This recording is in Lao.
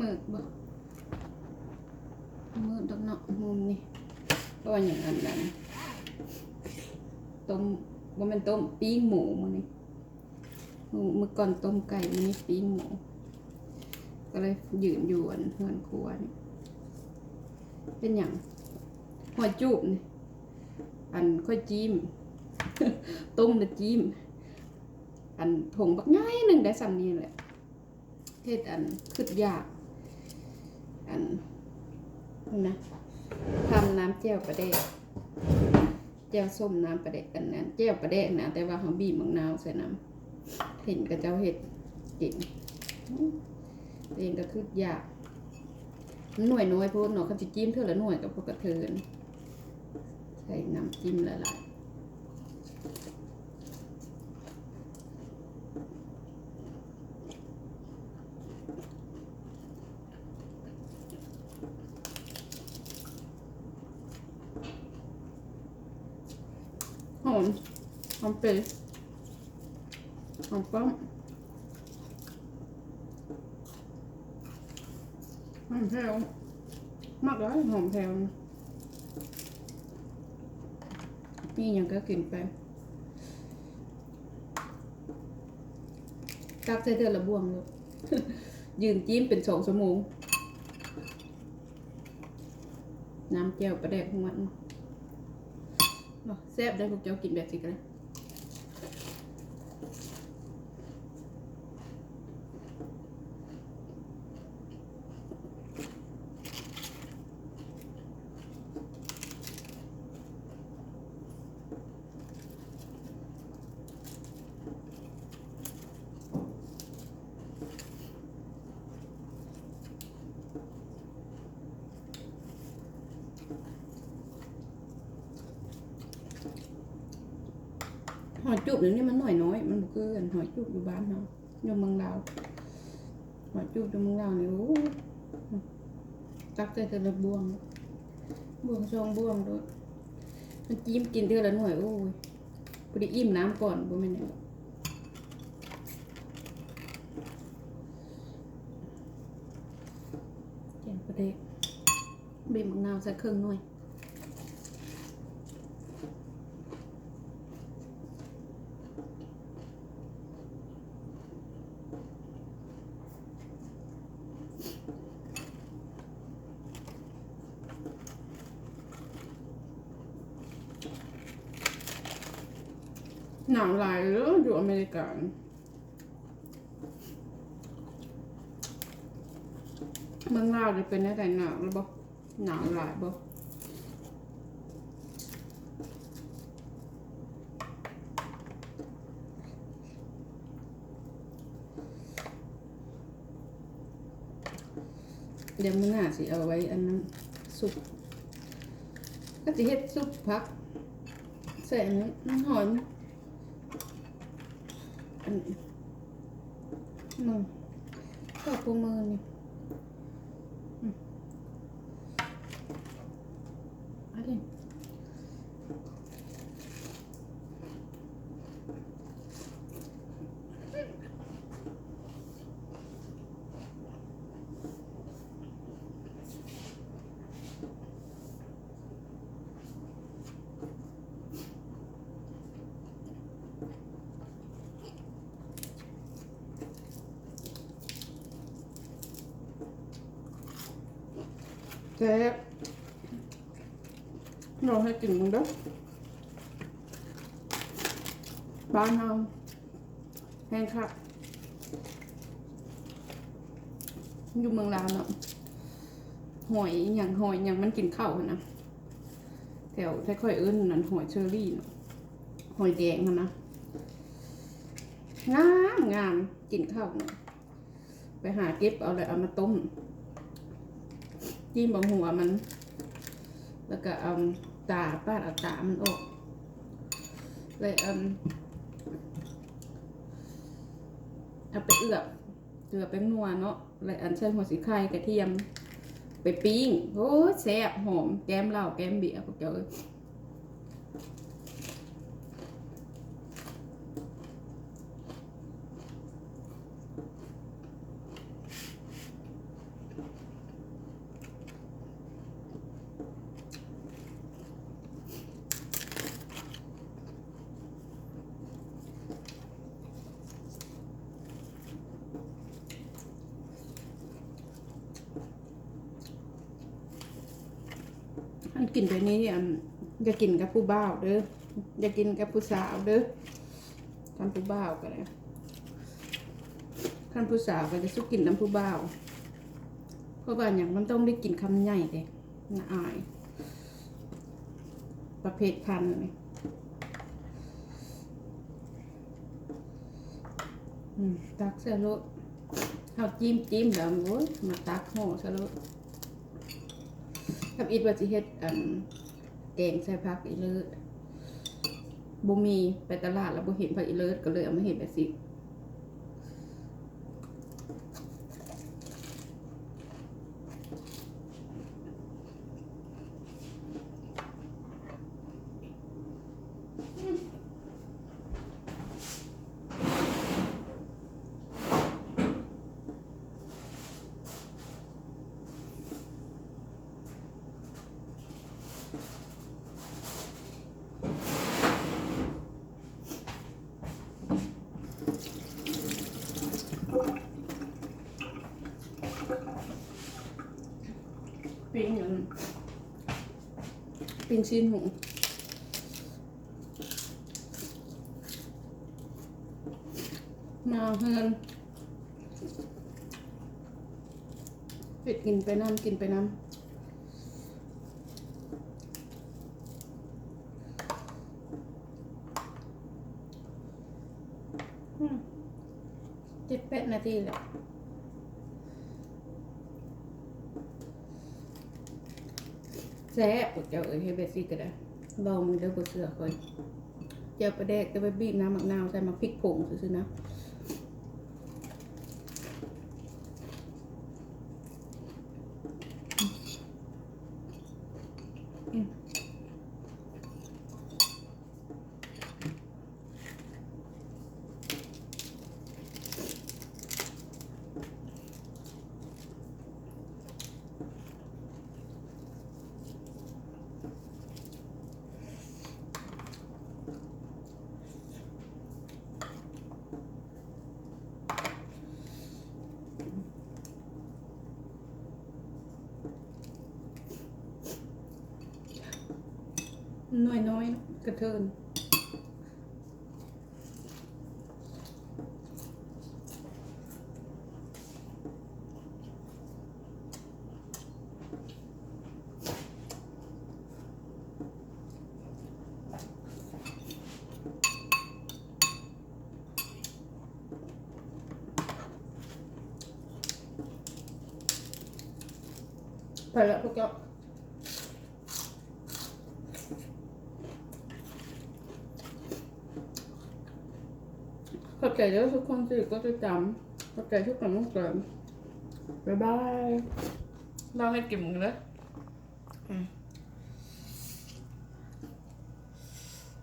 ມືດບໍ່? ມືດດອກເນາະ ມຸມນີ້ ເພາະວ່າຫຍັງ ອັນນັ້ນ ຕົ້ມ ບໍ່ແມ່ນຕົ້ມ ປີ້ງໝູມື້ນີ້. ມື້ ມື້ກ່ອນຕົ້ມໄກ່ ມື້ນີ້ປີ້ງໝູ ກໍເລີຍຢືນຢູ່ອັນເຮືອນຄົວນີ້. ເປັນຫຍັງ? ຫອຍຈູບນີ້ ອັນຂ້ອຍຈີ້ມ ຕົ້ມແລ້ວຈີ້ມ ອັນຖົງບັກໃຫຍ່ໜຶ່ງໄດ້ສ່ຳນີ້ແຫຼະ. ເຮັດອັນ ຄຶດຢາກ ອັນ ນະ ທຳນ້ຳແຈ່ວປາແດກ ແຈ່ວສົ້ມນ້ຳປາແດກ ອັນນັ້ນ ແຈ່ວປາແດກນະ ແຕ່ວ່າເຮົາບີບໝາກນາວໃສ່ນຳ. ເຫັນເຂົາເຈົ້າເຮັດກິນ ໂຕເອງກໍຄຶດຢາກ. ມັນໜ່ວຍນ້ອຍໂພດເນາະ ຄັນຊິຈີ້ມເທື່ອລະໜ່ວຍກໍບໍ່ກະເທີນ. ໃສ່ນ້ຳຈິ້ມຫຼາຍໆ. ຫອມ ຫອມເປ ຫອມປ້ອມ ຫອມແພວ ມັກຫຼາຍຫອມແພວ. ມີຫຍັງກໍກິນໄປ. ຕັກໃສ່ເທື່ອລະບ່ວງໂລດ ຢືນຈີ້ມເປັນສອງຊົ່ວໂມງ. ນ້ຳແຈ່ວປາແດກຮວນ ແຊບເດ້ ພວກເຈົ້າກິນແບບນີ້ກໍໄດ້. ຫອຍຈູບນີ້ມັນໜ່ວຍນ້ອຍ ມັນບໍ່ຄືອັນຫອຍຈູບຢູ່ບ້ານເຮົາ ຢູ່ເມືອງລາວ. ຫອຍຈູບຢູ່ເມືອງລາວນີ້ ໂອ້ ຕັກໃສ່ແຕ່ລະບ່ວງ ບ່ວງສອງບ່ວງໂລດ. ມັນຈີ້ມກິນເທື່ອລະໜ່ວຍ ໂອ້ຍ ພໍດີອີ່ມນ້ຳກ່ອນ ບໍ່ແມ່ນຫຍັງດອກ. ແກງປາແດກ ບີບໝາກນາວໃສ່ເຄິ່ງໜ່ວຍ. ໜາວຫຼາຍເດີ ຢູ່ອາເມລິກາ. ເມືອງລາວນີ້ເປັນແນວໃດ ໜາວຫຼືບໍ່? ໜາວຫຼາຍບໍ່? ດຽວມື້ໜ້າຊິເອົາໄວ້ອັນນັ້ນ ຊຸບ ກໍຊິເຮັດຊຸບຜັກ ໃສ່ອັນນັ້ນ ມັນຫອມ. ອັນ ໜຶ່ງ ເຂົ້າຄູ່ມື້ນີ້ ອືມ ອັນນີ້ ແຊບ ລອງໃຫ້ກິນເບິ່ງເດີ ບ້ານເຮົາ ແຮງຄັກ ຢູ່ເມືອງລາວເນາະ ຫອຍອີ່ຫຍັງ ຫອຍອີ່ຫຍັງມັນກິນເຂົ້າຫັ້ນນະ ແຖວໄທຂ້ອຍເອີ້ນນັ້ນຫອຍເຊີຣີເນາະ ຫອຍແດງຫັ້ນນະ ງາມໆ ກິນເຂົ້າເນາະ. ໄປຫາເກັບເອົາ ແລ້ວເອົາມາຕົ້ມ ຈີ້ມເອົາຫົວມັນ ແລ້ວກໍເອົາຕາ ປາດເອົາຕາມັນອອກ ແລ້ວ ເອີ່ມ ເອົາໄປເອືອບ ເກືອ ແປ້ງນົວເນາະ ແລ້ວອັນໃສ່ຫົວສີໄຄ ກະທຽມ ໄປປີ້ງ ໂອ້ຍ ແຊບ ຫອມ ແກ້ມເຫຼົ້າ ແກ້ມເບຍ ພວກເຈົ້າເອີຍ. ກິນແບບນີ້ ອັນ ຢ່າກິນກັບຜູ້ບ່າວເດີ້ ຢ່າກິນກັບຜູ້ສາວເດີ້. ຄັນຜູ້ບ່າວກໍໄດ້ ຄັນຜູ້ສາວກໍຈະສຸກິນນຳຜູ້ບ່າວ ເພາະວ່າຫຍັງ ມັນຕ້ອງໄດ້ກິນຄຳໃຫຍ່ເດ້ ໜ້າອາຍ ປະເພດພັນນີ້. ອືມ ຕັກໃສ່ໂລດ ເຮົາຈິ້ມໆ ແລ້ວ ໂອ້ຍ ມາຕັກຫໍ່ໃສ່ໂລດ. ທຳອິດວ່າຊິເຮັດ ອັນ ແກງໃສ່ຜັກອີເລີດ ບໍ່ມີ ໄປຕະຫຼາດແລ້ວບໍ່ເຫັນຜັກອີເລີດ ກໍເລີຍເອົາມາເຮັດແບບນີ້. ປີ້ງຫຍັງ? ປີ້ງຊີ້ນໝູ. ມາເຮືອນ ເຮັດກິນໄປນຳ ກິນໄປນຳ. ອືມ ເຈັດແປດນາທີແລ້ວ. ແຊບ ພວກເຈົ້າເອີຍ ເຮັດແບບຊີ້ກໍໄດ້ ລອງເບິ່ງເດີ້ ບໍ່ເຊື່ອຂ້ອຍ. ແຈ່ວປາແດກ ແຕ່ວ່າບີບນ້ຳໝາກນາວໃສ່ ໝາກພິກຜົງຊື່ໆນະ. ອືມ. ໜ່ວຍນ້ອຍ ກະເທີນ. ໄປລະພວກເຈົ້າ. ຂອບໃຈເດີ້ທຸກຄົນທີ່ກົດຕິດຕາມ. ຂອບໃຈທຸກກຳລັງໃຈ. ບາຍບາຍ. ລອງເຮັດກິນເດີ້. ອືມ.